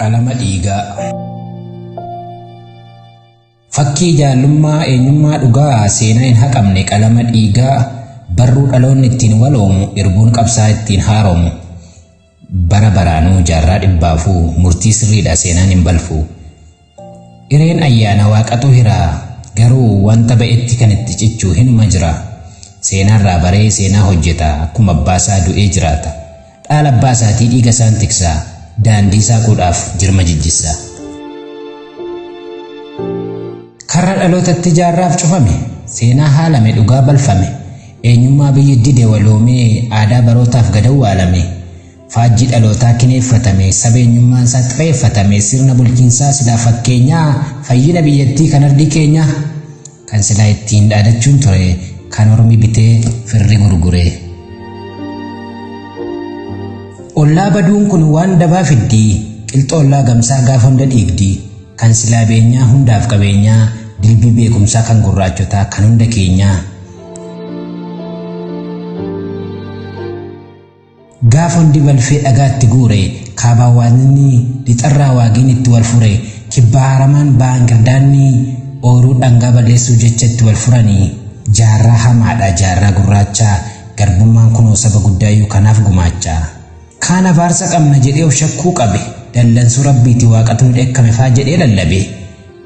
Qalama dhiigaa. Fakkii jaallummaa eenyummaa dhugaa seenaa hin haqamne qalama dhiigaa barruu dhaloonni ittiin waloomu irbuun qabsaa ittiin haaroomu. Bara baraanuu jaarraa dhibbaafuu murtii sirriidha seenaan hin balfu. Hireen ayyaana waaqatu hiraa garuu wanta ba'etti kan itti cichu hinuma jira. Seenaarraa baree seenaa hojjeta akkuma abbaasaa du'ee jiraata. Dhaala abbaa isaatii dhiiga isaan tiksa daandii saaquudhaaf jirma jijjissa. Karra dhalootatti jaarraaf cufame seenaa haalame dhugaa balfame eenyummaa biyyi dide waloomee aadaa barootaaf gad awwaalame faajjii dhalootaa kineeffatame saba eenyummaan isaa xireeffatame sirna bulchiinsaa silaa fakkeenyaa fayyina biyyattii kan ardii keenyaa kan silaa ittiin dhaadachuun ture kan ormi bitee firri gurgure. Ollaa baduun kun waan dabaa fiddii qilxoo ollaa gamsaa gaafa hunda dhiigdi kan silaa beenyaa hundaaf qabeenyaa dilbii beekumsaa kan gurraachotaa kan hunda keenyaa. Gaafa hundi balfee dhagaatti guure kaabaa waaqni lixarraa waagiin itti wal fure kibbaa haramaan ba'aan girdaanni ooyiruu dhangaa balleessuuf jecha itti wal furanii jaarraa hamaadha jaarraa gurraachaa garbummaan kunoo saba guddaayyuu kanaaf gumaacha. Kaan abaarsa qabna jedhee of shakkuu qabe dallansuu rabbiiti waaqatu nu dheekkame faa jedhee lallabe.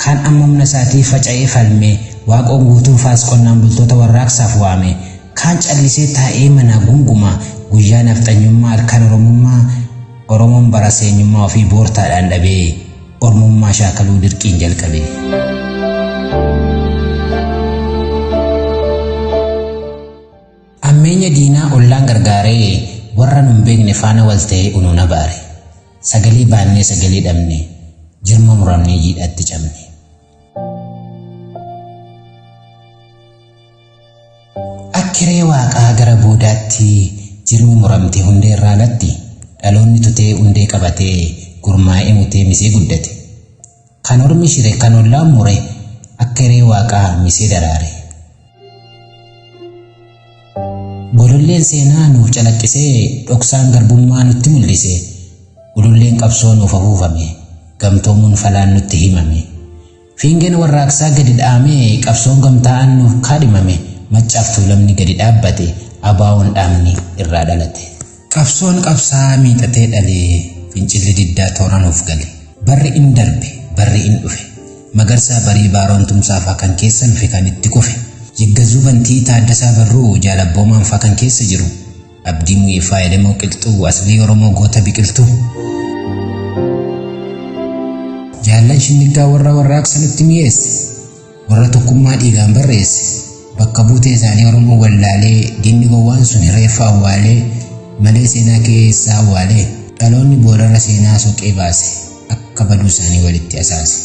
Kaan amma humna isaatii faca'ee falme waaqoon guutuun faas qonnaan bultoota warraaqsaaf waame. Kaan callisee taa'ee manaa gunguma guyyaa nafxanyummaa halkan oromummaa Oromoon bara seenyummaa ofii boortaadhaan dhabee ormummaa shaakaluu dirqiin jalqabe. Ammeenya diinaa ollaan gargaaree warra nun beekne faana wal ta'ee unuuna baare. Sagalee baannee sagalee dhabne jirma muramnee jiidhaatti cabne. Akkiree waaqaa gara boodaatti jirmi muramte hundee irraa latti dhaloonni tutee hundee qabatee gurmaa'ee mutee misee guddate. Kan ormi shire kan ollaan mure akka hiree waaqaa misee daraare. Gololleen seenaa nuuf calaqqisee dhoksaan garbummaa nutti mul'ise. Ululleen qabsoo nuuf afuufame gamtoomuun falaan nutti himame. Fiingeen warraaqsaa gadi dhaamee qabsoon gamtaa'aan nuuf kaadhimame maccaaf tuulamni gadi dhaabbate ABO'n dhaabni irraa dhalate. Qabsoon qabsaa'aa miixatee dhale fincilli diddaa toora nuuf gale. Barri in darbe barri in dhufe Magarsaa Barii Baaroon Tumsaa faa kan keessa lufe kan itti kufe. Yiggazuu Bantii Taaddasaa Barruu Jaal Abboomaan faa kan keessa jiru. Abdii Mu'iifaa Elemoo Qilxuu Aslii Oromoo Goota Biqiltuu. Jaallan Shinniggaa warra warraaqsa nutti mi'eesse. Warra tokkummaa dhiigaan barreesse. Bakka buutee isaanii Oromoo wallaalee diinni gowwaan sun reeffa awwaalee malee seenaa keessaa awwaalee dhaloonni boodarra seenaa soqee baase akka baduu isaanii walitti asaase.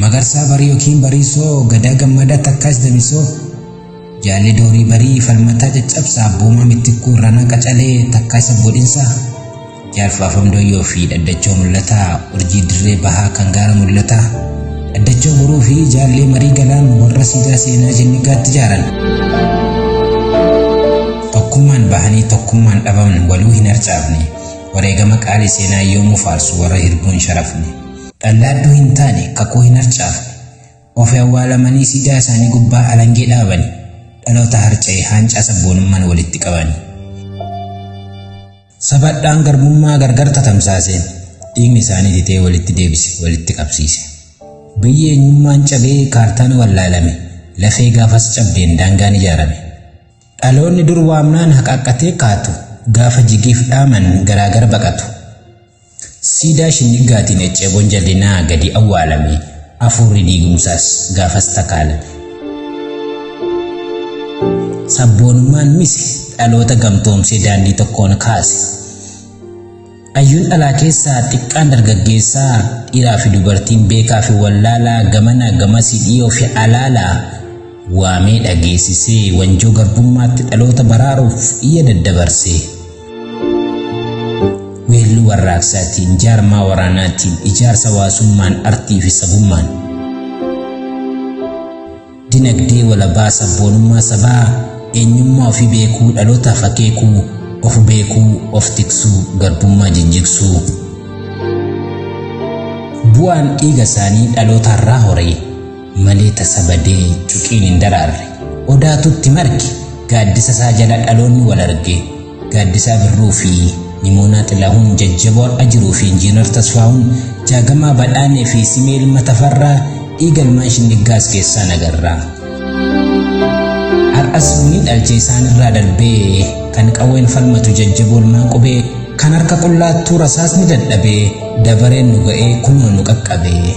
Magarsaa Barii yookiin Bariisoo Gadaa Gammadaa Takkaas Damisoo Jaalli Doorii Barii Falmataa Caccabsaa Abboomaa Mittikkuu Irranaa Qacalee Takkaas Abboodhinsaa Jaal Faafam Dooyyoo fi Dhaddachoo Mul'ataa Urjii Dirree Bahaa kan gaara Mul'ataa Dhaddachoo Boruu fi Jaallee Marii Galaan warra siidaa seenaa Jinniggaatti ijaaran. Tokkummaan bahanii tokkummaan dhabaman waluu hin harcaafne wareegama qaalii seenaa yoomuu faarsu warra hirbuun sharafne. Dhallaadduu hin taane kakuu hin harcaafne ofi awwaalamanii siidaa isaanii gubbaa alangee dhaabani dhaloota harca'e haancaa sabboonummaan walitti qabani. Sabadhaan garbummaa gargar tatamsaase dhiigni isaanii titee walitti deebise walitti qabsiise. Biyyi eenyummaan cabee kaartaan wallaalame lafee gaafas cabdeen daangaan ijaarame. Dhaloonni dur waamnaan haqaaqqatee kaatu gaafa jigiif dhaaman garaagar baqatu. Siidaa Shinniggaatiin ecceeboon jallinaa gadi awwaalame afuurri diigumsaas gaafas takaalame. Sabboonummaan mise dhaloota gamtoomsee daandii tokkoon kaase. Ayyuun dhalaa keessaa xiqqaan dargaggeessaa dhiiraa fi dubartiin beekaa fi wallaalaa gamana gamasii dhiyoo fi alaalaa waamee dhageessisee wanjoo garbummaatti dhaloota baraaruuf iyya daddabarsee. Weelluu warraaqsaatiin, jaarmaa waraanaatiin, ijaarsa hawaasummaan, artii fi sabummaan. Dinagdee walabaa sabboonummaa sabaa eenyummaa ofii beekuu dhalootaaf akeekuu Of beekuu, of tiksuu, garbummaa jijjigsuu. Bu'aan dhiiga isaanii dhalootarraa hore malee tasa badee cuqiin hin daraarre. Odaatutti marge gaaddisa isaa jala dhaloonni wal arge. Gaaddisaa Birruu fi Nimoonaa Xilahuun jajjaboo har'a jiruu fi Injiinar Tasfaahuun Jaagamaa Badhaanee fi Simee Ilma Tafarraa dhiiga ilmaan Shinniggaas keessaa nagarraa. Har'as ni dhalche isaanirraa darbee kan qawween falmatu jajjaboo ilmaan qubee kan harka qullaattuu rasaasni dadhabee dabareen nu ga'ee kunoo nu qaqqabee.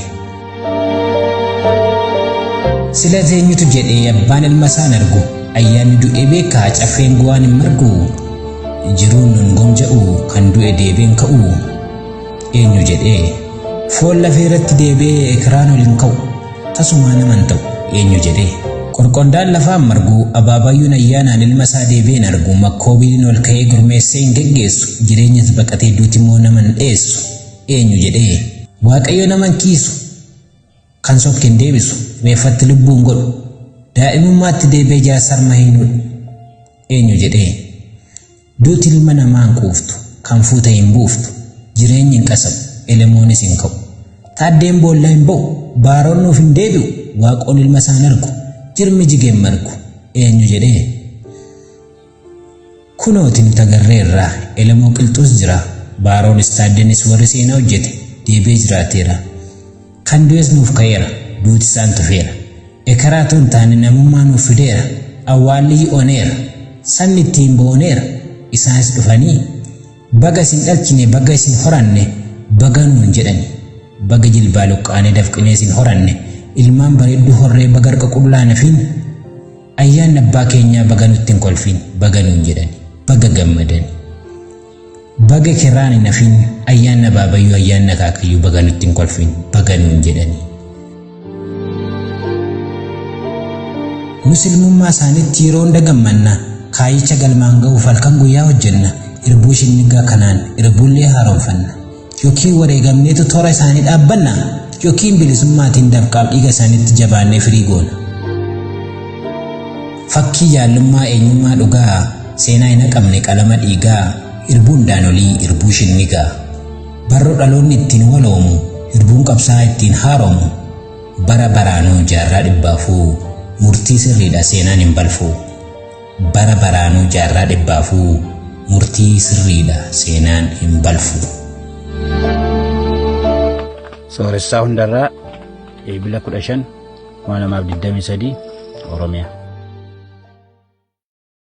Sila eenyutu jedhee abbaan ilma isaan argu ayyaanni du'ee beekaa caffeen guwaan hin margu jiruun nun gomja'u kan du'e deebeen ka'u eenyu jedhee foon lafee irratti deebi'ee ekiraan ol hin ka'u tasumaa naman ta'u eenyu jedhee. Qorqondaan lafaan margu abaabayyuun ayyaanaan ilma isaa deebi'een argu makkoobiin ol ka'ee gurmeessee hin geggeessu jireenyas baqatee duuti immoo naman dheessu eenyu jedhee. Waaqayyo naman kiisu kan sokkeen deebisu reeffatti lubbuun godhu daa'imummaatti deebi'ee jaarsarma hin hudhu eenyu jedhee. Duuti ilma namaa hin quuftu kan fuute hin buuftu jireenyi hin qasabu elemoonis hin ka'u. Taaddeen boolla hin ba'u baaroon nuuf hin deebi'u waaqoon ilma isaan argu jirmi jigeen margu eenyu jedhee. Kunooti nuti agarreerra elemoo qilxuus jira baaroonis taaddeenis warri seenaa hojjete deebi'ee jiraateera. Kan du'es nuuf ka'eera duuti isaan tufeera. Ekeraatu hin taane namummaa nuuf fideera awwaalli oneera sabni ittiin booneera isaanis dhufanii baga isin dhalchine baga isin horanne baga nuun jedhani baga jilbaa luqqaanee dafqinee isin horanne ilmaan bareedduu horree baga harka qullaa nafiin ayyaanni abbaa keenyaa baga nutti hin kolfin baga nuun jedhani baga gammadani. Baga kiraan hin hafin ayyaanni abaabayyuu ayyaanni akaakayyuu baga nutti hin kolfin baga nuun jedhani. Nus ilmummaa isaaniitti yeroo hunda gammanna kaayicha galmaan ga'uuf halkan guyyaa hojjenna irbuu shinniggaa kanaan irbuullee haaromfanna yookiin wareegamneetu toora isaanii dhaabbanna yookiin bilisummaatiin dafqaaf dhiiga isaaniitti jabaannee firii goona. Fakkii jaallummaa eenyummaa dhugaa seenaa hin haqamne qalama dhiigaa irbuun daanolii irbuu shinnigaa. Barroo dhaloonni ittiin waloomu irbuun qabsaa ittiin haaromu bara baraanuu jaarraa dhibbaafuu murtii sirriidha seenaan hin balfu. Bara baraanuu jaarraa dhibbaafuu murtii sirriidha seenaan hin balfu. Sooressaa Hundarraa Eebila 15 2023 Oromiyaa.